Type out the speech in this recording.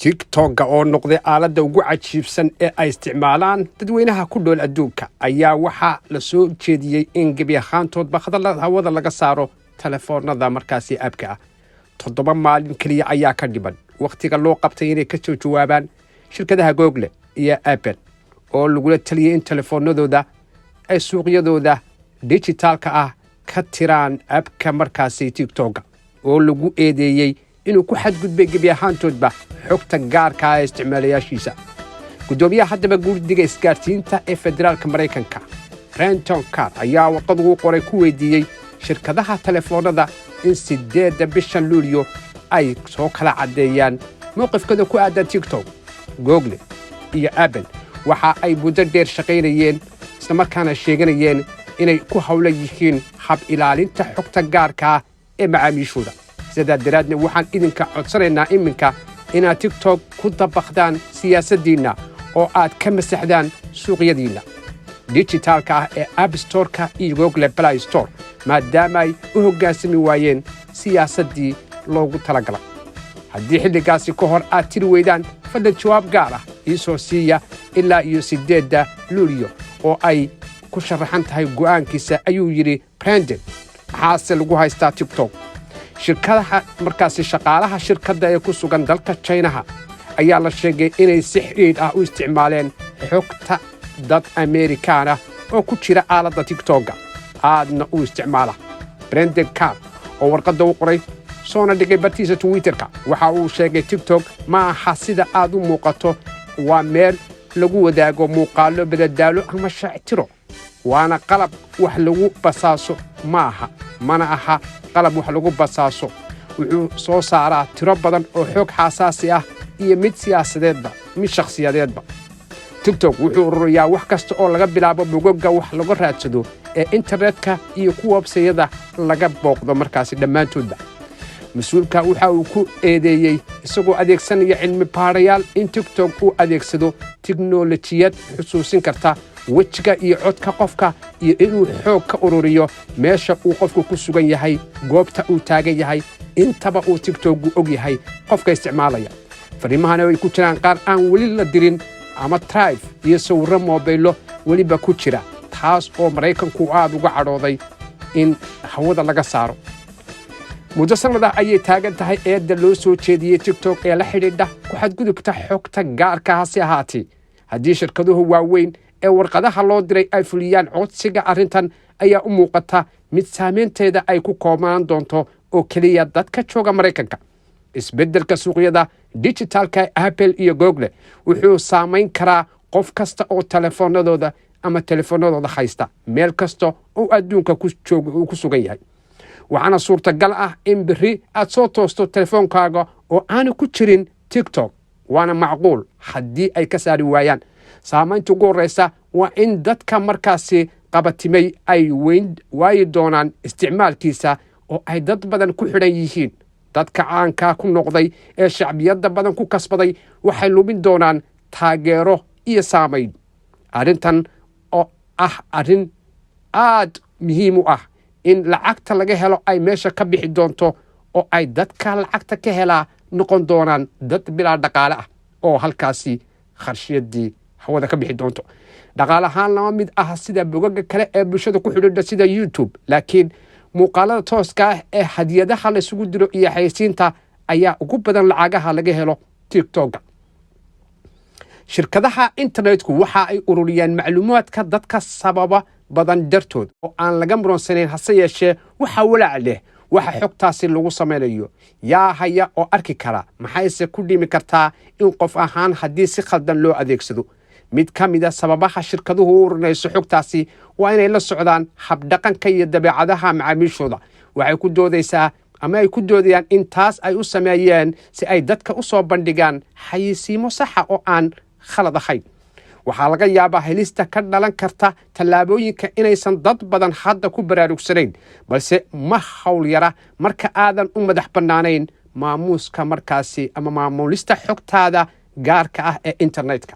TikTok-ga oo noqday aaladda ugu cajiibsan ee ay isticmaalaan dadweynaha ku dhool adduunka ayaa waxaa la soo jeediyey in gebi ahaantoodba hawada laga saaro telefoonada markaasi app-ka ah. 7 maalin keliya ayaa ka dhiban wakhtiga loo qabtay inay ka soo jawaabaan shirkadaha Google iyo Apple, oo lagula taliyey in telefoonadooda ay suuqyadooda dijitaalka ah ka tiraan app-ka markaasi TikTok-ga, oo lagu eedeeyey inuu ku xadgudbay gebi ahaantoodba xogta gaarka ah ee isticmaalayaashiisa. Guddoomiyaha haddaba guddiga isgaarsiinta ee federaalka Maraykanka, Brendan Carr, ayaa warqad ugu qoray ku weydiiyey shirkadaha telefoonada in 8-da bishan Luulyo ay soo kala caddeeyaan mowqifkooda ku aadan TikTok. Google iyo Apple waxa ay muddo dheer shaqaynayeen, islamarkaana sheeganayeen inay ku howlan yihiin hab ilaalinta xogta gaarka ah ee macaamiishooda. Sidaa daraadna waxaan idinka codsanaynaa iminka inaad TikTok ku dabaqdaan siyaasaddiinna oo aad ka masaxdaan suuqyadiinna dijitaalka ah ee App Store-ka iyo Google Play Store, maadaama ay u hoggaansami waayeen siyaasaddii loogu talagalay. Haddii xilligaasi ka hor aad tiri weydaan, fadlan jawaab gaar ah ii soo siiya ilaa iyo 8-da Luulyo oo ay ku sharaxan tahay go'aankiisa, ayuu yidhi Brendan. Maxaase lagu haystaa TikTok? Shirkadaha markaasi shaqaalaha shirkadda ee ku sugan dalka Jaynaha ayaa la sheegay inay si xidhiidh ah u isticmaaleen xogta dad Ameerikaan ah oo ku jira aaladda TikTok-ga aadna u isticmaala. Brendan Carr oo warqadda u qoray soona dhigay bartiisa Twitterka waxa uu sheegay: "TikTok ma aha sida aad u muuqato. Waa meel lagu wadaago muuqaallo, badadaalo ama shactiro, waana qalab wax lagu basaaso ma aha, mana aha qalab wax lagu basaaso. Wuxuu soo saaraa tiro badan oo xoog xaasaasi ah iyo mid siyaasadeedba, mid shakhsiyadeedba. TikTok wuxuu ururiyaa wax kasta oo laga bilaabo bogoga wax laga raadsado ee internetka iyo kuwa website-yada laga booqdo markaasi dhammaantoodba." Mas-uulka waxa uu ku eedeeyey, isagoo adeegsanaya cilmi baarayaal, in TikTok uu adeegsado tiknolojiyad xusuusin karta wejiga iyo codka qofka iyo inuu xoog ka ururiyo meesha uu qofku ku sugan yahay, goobta uu taagan yahay, intaba uu TikTok-gu og yahay qofka isticmaalaya. Fariimahana ay ku jiraan qaar aan weli la dirin ama drive iyo sawirro moobaylo weliba ku jira, taas oo Maraykanku aad uga cadhooday in hawada laga saaro. Muddo sannada ayay taagan tahay eedda loo soo jeediyey TikTok ee la xidhiidha ku xadgudubta xogta gaarka. Hase ahaatee, haddii shirkaduhu waaweyn ee warqadaha loo diray ay fuliyaan codsiga, arrintan ayaa u muuqata mid saameynteeda ay ku koobnaan doonto oo keliya dadka jooga Maraykanka. Isbeddelka suuqyada digitalka Apple iyo Google wuxuu saamayn karaa qof kasta oo telefoonadooda ama telefoonadooda haysta, meel kasta oo adduunka uu ku sugan yahay. Waxaana suurtagal ah in berri aad soo toosto telefoonkaaga oo aanu ku jirin TikTok, waana macquul haddii ay ka saari waayaan. Saamaynta ugu horreysa waa in dadka markaasi qabatimay ay weyn waayi doonaan isticmaalkiisa oo ay dad badan ku xidhan yihiin. Dadka caankaa ku noqday ee shacbiyadda badan ku kasbaday waxay lumin doonaan taageero iyo saamayn. Arrintan oo ah arrin aad muhiim u ah in lacagta laga helo ay meesha ka bixi doonto, oo ay dadka lacagta ka helaa noqon doonaan dad bilaa dhaqaale ah, oo halkaasi kharshiyadii hawada ka bixi doonto. Dhaqaale ahaan lama mid ah sida bogaga kale ee bulshada ku xidhiidha sida YouTube, laakiin muuqaalada tooska ah ee hadiyadaha laysugu diro iyo xaysiinta ayaa ugu badan lacagaha laga helo TikTok-ga. Shirkadaha internetku waxa ay ururiyaan macluumaadka dadka sababa badan dartood oo aan laga muransanayn. Hase yeeshee, waxaa walaac leh waxa xogtaasi lagu samaynayo. Yaa haya oo arki kara? Maxayse ku dhimi kartaa in qof ahaan haddii si khaldan loo adeegsado? Mid ka mida sababaha shirkaduhu u ururinayso xogtaasi waa inay la socdaan habdhaqanka iyo dabeecadaha macaamiishooda. Waxay ku doodaysaa ama ay ku doodayaan in taas ay u sameeyeen si ay dadka u soo bandhigaan xayisiimo saxa oo aan khalad ahayn. Waxaa laga yaabaa helista ka dhalan karta tallaabooyinka inaysan dad badan hadda ku baraarugsanayn, balse ma hawl yara marka aadan u madax bannaanayn maamuuska markaasi ama maamulista xogtaada gaarka ah ee internetka.